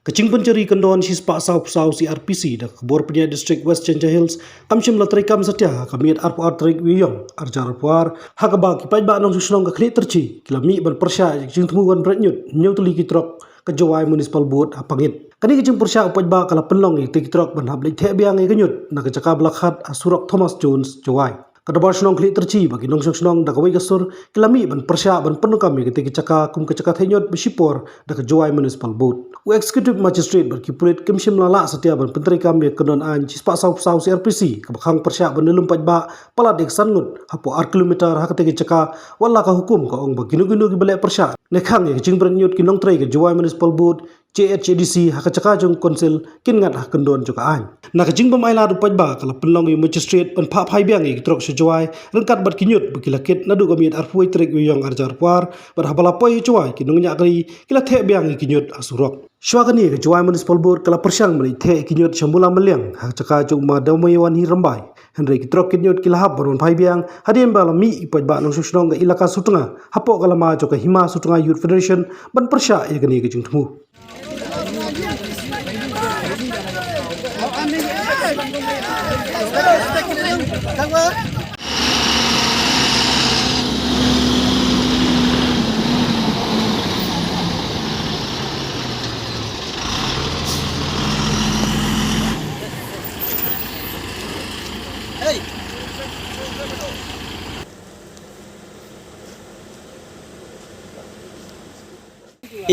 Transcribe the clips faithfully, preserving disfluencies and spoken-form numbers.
Ka jingpynjari kyndon shispah saw phew saw C R P C da ka Khubor Pynïaid District West Jaintia Hills kam shym la treikam satia ha ka miet arphew ar tarik u Ïaïong arhajar arphew ar, ha kaba ki paidbah nongshong shnong ka Khlieh Tyrchi ki la mih ban pyrshah ïa ka jingthmu ban bret ñiut hynñiew tylli ki trok ka Jowai Municipal Board ha Pangit. Kane ka jingpyrshah u paidbah ka la pynlong ïa ki trok ban hap leit theh biang ïa ka ñiut na ka jaka ba la khad ha surok Thomas Jones, Jowai. Ka Dorbar Shnong Khlieh Tyrchi bad ki nongshong shnong da kawei ka sur ki la mih ban pyrshah ban pyndonkam ïa kata ka jaka kum ka jaka theh ñiut ba shipor da ka Jowai Municipal Board. U Executive Magistrate bad ki pulit kim shym la lah satia ban pyntreikam ïa ka kyndon aiñ shispah saw phew saw C R P C kaba khang pyrshah ban ïalum paidbah palat ïa ka san ngut hapoh ar kilometer ha kata ka jaka, wat la ka hukum ka ong ba kino kino kiba leh pyrshah ne khang ïa ka jingbret ñiut ki nongtrei ka Jowai Municipal Board, J H A D C, ha ka jaka jong u Council kin ngat ha kyndon jong ka aiñ. Na ka jingbym ailad u paidbah ka la pynlong ïa u Magistrate ban phah phai biang ïa ki trok sha Jowai ryngkat bad ki ñiut ba ki la kit naduh ka miet arphew wei tarik u Ïaïong arhajar arphew ar, bad haba la poi ha Jowai ki nongñiah kali ki la theh biang ïa ki ñiut ha surok. Shuwa kane ka Jowai Municipal Board ka la pyrshang ban leit theh ïa ki ñiut sha Mula Mylliang ha ka jaka jong u Ma Dewmai Wanhi Rymbai. Hynrei ki trok kit ñiut ki la hap ban wan phai biang hadien ba la mih i paidbah nongshong shnong ka Ilaka Sutnga hapoh ka lama jong ka Hima Sutnga Youth Federation ban pyrshah ïa kane ka jingthmu.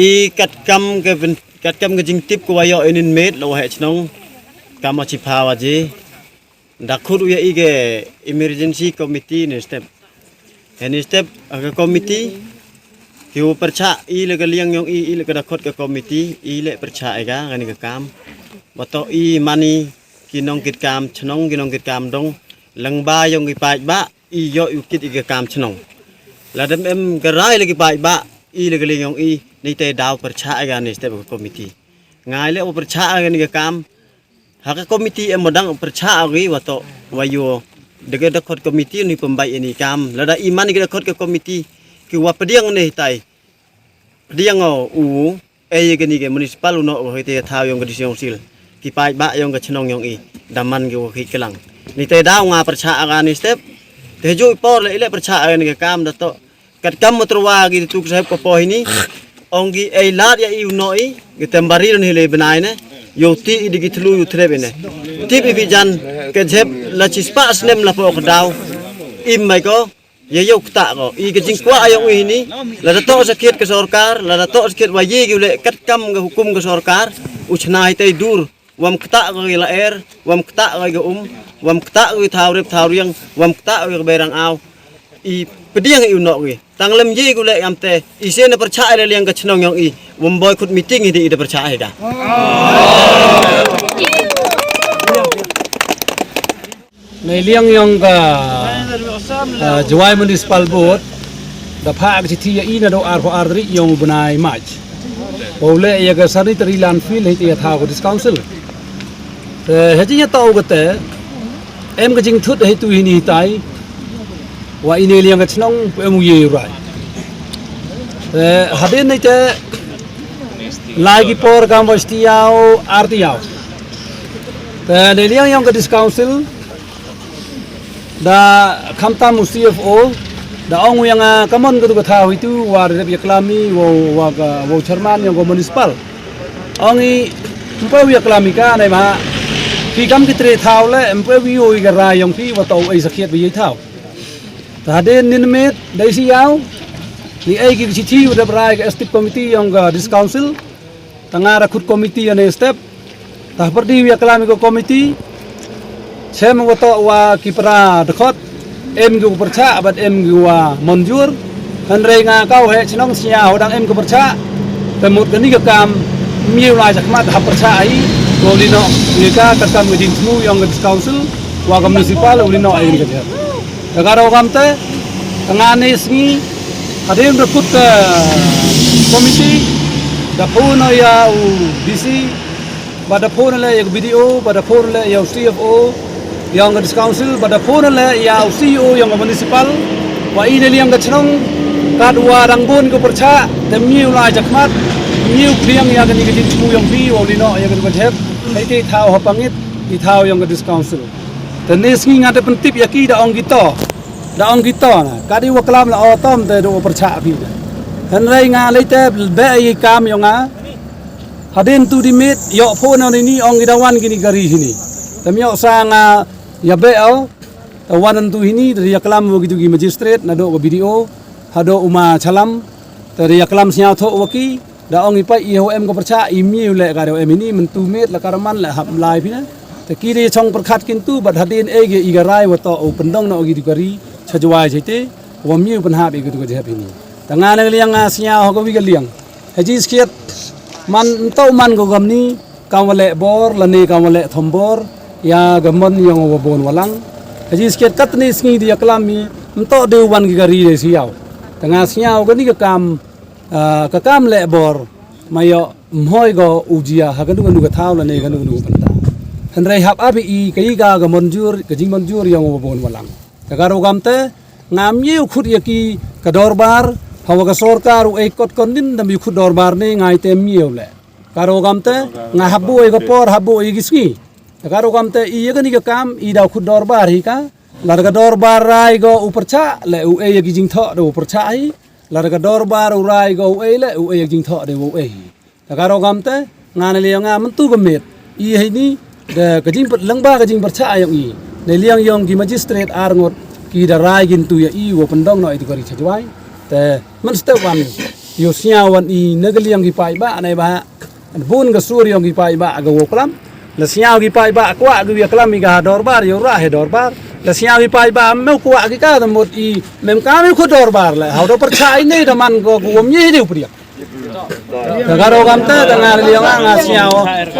I katkam ka byn-, katkam ka jingtip ka wa ïoh ïa une u miet la u waheh chnong, kam u Chief Hawa ji da khot u ïa i ka emergency committee ne step. Hynne step ha ka committee ki u pyrshah i la ka liang yong i, i la ka dkhot ka committee, i leh pyrshah ïa ka kane ka kam. Ba to i mane ki nongkitkam chnong, ki nongkitkam dong, lyngba yong ki paidbah i ïoh u kit ïa ka kam chnong. Lada em ka rai la ki paidbah, i la ka liang yong i, ne te daw pyrshah ïa kane step ka committee. Nga i leh u pyrshah ïa kane ka kam. Ha ka committee em u dang u pyrshah ïa ki wa to wa ïoh da ka dkhot committee ne pynbeit ïa kane ka kam. Lada i mane ki dkhot ka committee ki wa pdiang ne tai. Pdiang u, u, ei ïa kane ka municipal u noh u hei te thaw yong ka district council. Ki paidbah yong ka chnong yong i da man ki wa ki klang. Ne te daw nga pyrshah ïa kane step. Te ju i por leh i leh pyrshah ïa kane ka kam da to. Katkam u tyrwa ki tu ka saheb ka poi hynne. Ong ki ei lad ïa i u noh i, ki tem bari don hi lei bnai ne. Ïoh ti i da ki thlu ïoh threp i ne. Tip i phi jan ka jhep la chispah snem la pok daw. Im mai ko, ïa ïoh ktah ko. I ka jingkwah yong i hynne. Lada to sakhiat ka sorkar, lada to sakhiat wa ïe ki u leh katkam ka hukum ka sorkar. U chna hi te dur. Wam ktah ko ki la er, wam ktah ko ki um, wam ktah ko ki thaw rep thaw riang, wam ktah ko ki berang aw. I pdiang i u noh ki. Tang lem ïe ki u leh kam te, i se na pyrshah ïa la liang ka chnong yong i, wam boi khut meeting i de i da pyrshah ïa ka. Na liang yong ka, ah, Jowai Municipal Board, da phah ka chithi ïa i naduh arphew ar tarik yong u bnai March. Ba u leh ïa ka sanitary landfill hei te ïa thaw ka District Council. Te hei jingïathuh kata, em ka jingthut hei tu hini hitai, wa ine liang ka chnong, em u ïe u rai. Te hadien hei te, lai ki por kam wa shiti ïaw, arti ïaw. Te na liang yong ka District Council, da khamtam u C F O, da ong u ïa nga ka mon ka tu ka thaw hitu, wa rep ïa klam i, wa, wa ka, wa chairman yong ka municipal. Ong i, mpew ïa klam i ka, nai ma, phi kam ki tre thaw le, mpew ïa u i ka rai yong phi, wa to u ei sakhiat wa ïa i thaw. Ta hadien nin miet, dei si ïaw, ni ei ki chithi, wa dep rai ka executive committee yong ka District Council, ta nga da khut committee ïa ne step, ta pyrdi ïa klam i ka committee, Chem wa to wa ki para dkhot, em ki u pyrchah, bad em ki wa monjur, hynrei nga ka u heh chnong sia ho dang em ki pyrchah, te mut kani ka kam, miu la jakmat ha pyrchah ai, ko li no, ni ka ka kam ka jingthmu yong ka council, wa ka municipal, u li no ai ka jingthmu. Ka ka ro kam te, ka nga ne sngi, hadien da kut ka committee, da phone ïa u D C, ba da phone le ïa ka B D O, ba da phone le ïa u C F O, ïa ka council, ba da phone le ïa u C E O ïa ka municipal, wa ine liang ka chnong, kat wa dang bun ka pyrchah, te miu la jakmat, Ngi u pdiang ïa kane ka jingthmu ïong phi, u li noh ïa kane ka jhep. Hei te thaw ha pangit, i thaw ïong ka District Council. Te ne sngi nga te pyntip ïa ki da ong ki to. Da ong ki to na. Ka dei wa klam la o tom te do pyrchah phi. Hynrei nga lei te beh i kam ïong nga. Hadien tu di mit, ïoh phone ni ong i da wan kini ka ri hini. Te ïoh sa nga ïa beh o. Te wan tu hini, te ïa klam wa ki tu ki magistrate, na do ka B D O. Hado uma chalam. Te ïa klam sñiaw tho wa ki. Da ong i pait i ho em ka pyrchah i mi u leh ka dei em ini myntu met la karaman la hap lai pina. Te ki dei chong pyrkhat kintu bad hadien e ge i ga rai wa to u pyndong na ogi dukari chajwai chaite wa mi u pynhap i ka duka jehap ini. Te nga na liang nga sñiaw ha ka wi ka liang. Haji skiet man nto man ko gamni kam wa leh bor lane kam wa leh thombor ya ga mon yong wa bon walang. Haji skiet kat ni sngi di ya klam mi nto de wan ki gari de siaw. Te nga sñiaw ka ni ka kam Ah, ka kam leh bor ma ïoh mhoi go u jia ha kanu kanu ka thaw lane kanu kanu ka bynta. Hynrei hap abi i ka i ka ka monjur ka jingmonjur ïong u bon walang. Te ka rogam te ngam ïew khut ïa ki ka dorbar ha wa ka sorkar u ei kot kon din dam ïew khut dorbar ne ngai te ym ïew leh. Ka rogam te nga hap bu ei ka por hap bu ei ki sngi. Te ka rogam te i ïa kani ka kam i da khut dorbar hi ka. Lada ka dorbar rai go u pyrchah le u ei ïa ki jingthoh da u pyrchah hi. Lada ka dorbar u rai go u ei le u ei ïa ki jingthoh da u ei hi. Te ka rogam te nga na liang nga myntu ka met i hei ni da ka jingpyt lengba ka jingpyrchah ïong i. Na liang ïong ki magistrate ar ngot ki da rai gintu ïa i wa pyndong no i tu ka ri chajwai. Te mynstep wan ïoh sñiaw wan i na ka liang ki paidbah na i ba Bun ka sur ïong ki paidbah ka wow klam. La sñiaw ki paidbah kwah ki ïa klam i ka ha dorbar ïoh rah he dorbar. La sñiaw ki paidbah mem kwah ki ka da mut i mem ka mem khut dorbar le. Hau da pyrchah i ne da man ko ku wam ye de u pdiak. Ka ka rogam te da nga liang nga sñiaw.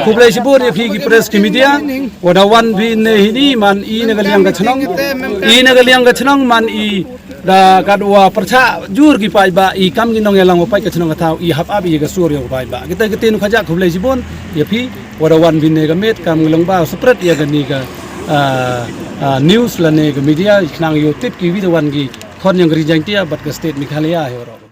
Khublei shibun ïa phi ki press ki media. Wa da wan phi ne hini man i na ka liang ka chnong. I na ka liang ka chnong man i Da ka dua pyrchah jur ki paidbah i kam ki nongïalang u paid ka chnong ka thaw i hap ap i ka sur ïa u paidbah. Kita kita nu khajak khublei jibun ïa phi wa da wan bine ka met kam ngi long ba spread ïa ka ni ka, ah, ah, news lane ka media i khnang ïa u tip ki wi da wan ki khon ïa ka ri Jaintia bad ka state Meghalaya hi waroh.